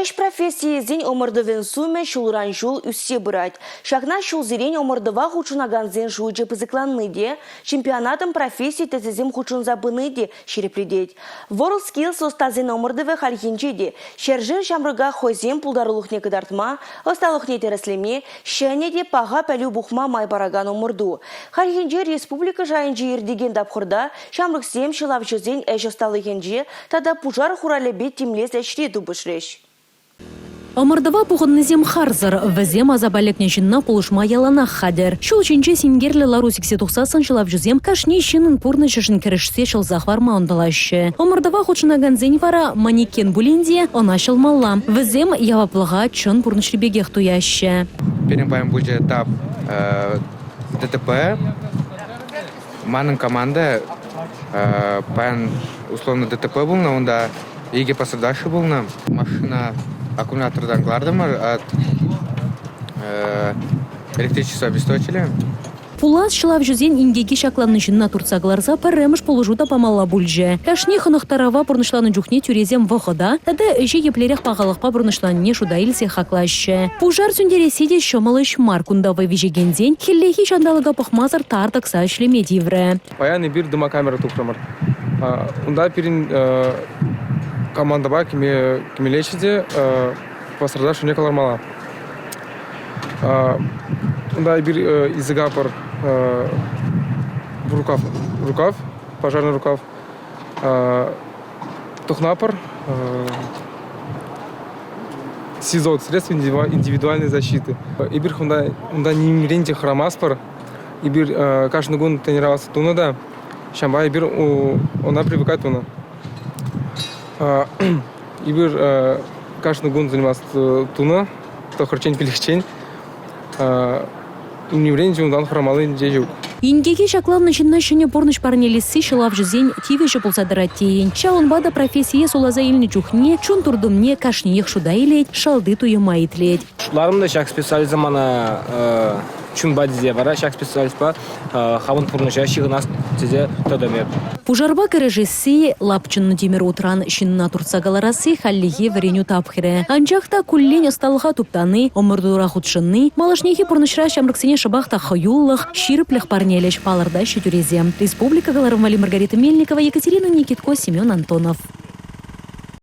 Ӗҫ профессийӗсен ӑмӑртӑвӗн сумӗ ҫулран-ҫул ӳссе пырать. Ҫакна ҫулсерен ӑмӑртӑва хутшӑнакансен шучӗ пысӑкланни те, чемпионатӑн професси тӗсӗсем хутшӑнса пыни те ҫирӗплетет. WorldSkills ӑстасен ӑмӑртӑвӗ хальхинче те ҫӗршер ҫамрӑка хӑйсен пултарулӑхне кӑтартма, ӑсталӑхне тӗрӗслеме, ҫӗнӗ те паха пӗлӳ пухма май паракан ӑмӑрту. Хальхинче республика шайӗнче иртекен тапхӑрта ҫамрӑксем ҫӑлавҫӑсен ӗҫ ӑсталӑхӗнче тата пушар хуралӗпе тимлес ӗҫре тупӑшрӗҫ. Ӑмӑртӑва пухӑннисем харсӑр. Вӗсем асапа лекнӗ ҫынна пулӑшма яланах хатӗр. Ҫул ҫинче синкерлӗ лару сиксе тухсассӑн ҫӑлавҫӑсем кашни ҫыннӑн пурнӑҫӗшӗн кӗрешсе ҫӑлса хӑварма ӑнтӑлаҫҫӗ. Ӑмӑртӑва хутшӑнакансен вара манекен пулин те ӑна ҫӑлмалла. Вӗсем яваплӑха чӑн пурнӑҫри пекех туяҫҫӗ. Пирӗн паян пулчӗ этап ДТП. Манӑн команда паян условно ДТП пулнӑ, унта икӗ пострадавший пулнӑ. Машина аккумулятортан кӑлартӑмӑр, от электричество обесточили. Пулас ҫӑлавҫӑсен инкеке ҫакланнӑ ҫынна туртса кӑларса пӗрремӗш пулӑшу та памалла пулчӗ. Кашни хӑнӑхтарӑва пурнӑҫланӑ чухне тӳресем вӑхӑта тата ӗҫе еплерех пахалӑхпа пурнӑҫланине шута илсе хаклаҫҫӗ. Пушар сӳнтересси те ҫӑмӑл ӗҫ мар. Кунта вӑй виҫекенсен хӗллехи ҫанталӑка пӑхмасӑр тар тӑкса ӗҫлеме тиврӗ. Паян эпир дымокамера тухрӑмӑр. Унта пирӗн командӑпа кӗмеллеччӗ те пасарта шывне кӑлармалла. Унта эпир языка рукав, рукав, пожарный рукав Тухнапӑр СИЗО, средства индивидуальной защиты. Эпир унта нимрен те хӑрамастпӑр. Эпир кашни кун тренироваться тунӑ та, ҫавӑнпа эпир ӑна привыкать тунӑ. Эпир кашни кун заниматься тунӑ, тӑхӑрччен пилӗкчен. Нимрен те унтан хӑрамалли те ҫук. Инкеке ҫакланнӑ ҫынна ҫӗнӗ пурнӑҫ парнелесси ҫӑлавҫӑсен тивӗҫӗ пулса тӑрать тейӗн. Ҫавӑнпа та профессие суйласа илнӗ чухне чун туртӑмне кашниех шута илет, шалти туйӑма итлет. Шутларӑм та ҫак специализм мана чунпа тесе вара ҫак специалистпа хамӑн пурнӑҫа ҫыхӑнас тесе тӑтӑм эп. Пушарпа кӗрешесси, лапчӑннӑ тимӗр утран ҫынна туртса кӑларасси хальлӗхе вӗренӳ тапхӑрӗ. Анчах та куллен ӑсталӑха туптани, ӑмӑртура хутшӑнни малашнехи пурнӑҫра ҫамрӑксене шӑпах та хӑюлӑх, ҫирӗплӗх парнелӗҫ, палӑртаҫҫӗ тӳресем. Республика кӑларӑм валли Маргарита Мельникова, Екатерина Никитко, Семен Антонов.